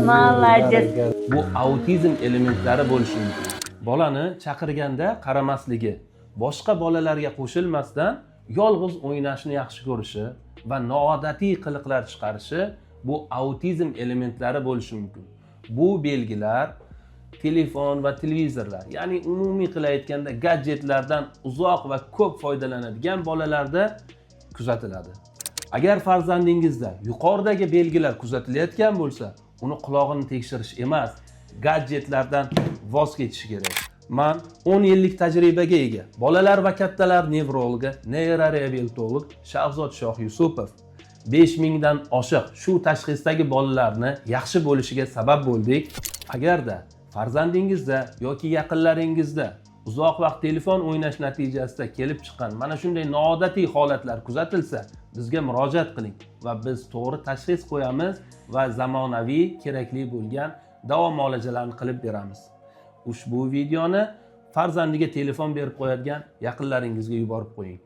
Молодец. Bu autizm elementlari bo'lishi mumkin. Bolani chaqirganda qaramasligi, boshqa bolalarga qo'shilmasdan yolg'iz o'ynashni yaxshi ko'rishi va noodatiy qiliqlar chiqarishi bu autizm elementlari bo'lishi mumkin. Bu belgilar telefon va televizorlar, ya'ni umumiy qilib aytganda gadjetlardan uzoq va ko'p foydalanadigan bolalarda kuzatiladi. Agar farzandingizda yuqoridagi belgilar kuzatilayotgan bo'lsa, uni qulog'ini tekshirish emas, gadjetlardan voz kechish kerak. Man 10 yillik tajribaga ega bolalar va kattalar nevrologi, neyroreabilitolog Shahzod Shoh Yusupov 5000 dan oshiq shu tashxisdagi bolalarni yaxshi bo'lishiga sabab bo'ldik. Agarda farzandingizda yoki yaqinlaringizda uzoq vaqt telefon o'ynash natijasida kelib chiqqan mana shunday noodatiy holatlar kuzatilsa, bizga murojaat qiling va biz to'g'ri tashxis qo'yamiz va zamonaviy kerakli bo'lgan davo muolajalarni qilib beramiz. Ushbu videoni farzandiga telefon berib qo'yadigan yaqinlaringizga yuborib qo'ying.